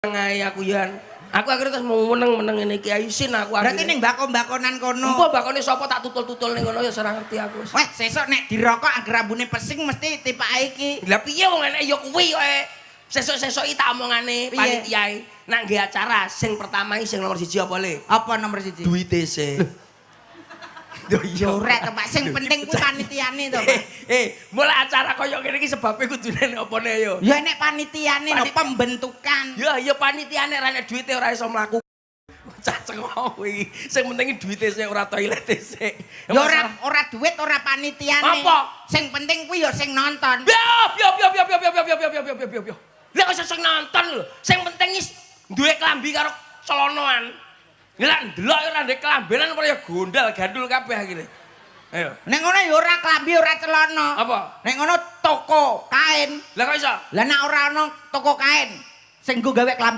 Ae aku yan. Aku akhirnya terus mau meneng-meneng ngene iki ae isin aku Berarti akhirnya. ning mbako-mbakonan kono. Empo bakone sapa tak tutul-tutul ning kono ya ora ngerti aku. Wah, sesuk nek dirokok angger rambune pesing mesti tipake iki. Lah piye wong enek ya kuwi kok. Sesuk-sesuk iki tak omongane Piye? panitiae. Nak nggih acara sing pertama iki sing nomor 1 apa le? Apa nomor 1? Duite sih. Lho Ya ora to, Pak. Sing penting kuwi panitiane to, Pak. Mulai acara koyo ngene iki sebabe kudune opone yo. Ya nek panitiane no pembentukan. Ya ya panitiane ora nek duite ora iso mlaku. Cah cengok kuwi. Sing penting duite sik ora toilete sik. Ya ora ora duit ora panitiane. Apa? Sing penting kuwi ya sing nonton. Yo yo yo yo yo yo yo yo yo yo yo yo. Lah kok sing nonton lho. Sing penting is duwe klambi karo celonoan. Lah ndelok ora ndek klambenan apa ya gondal gandul kabeh akhire. Ayo. Nek ngono ya ora klambi ora celana. Apa? Nek ngono toko kain. Lah kok iso? Lah nek ora ana toko kain sing nggo gawe klambi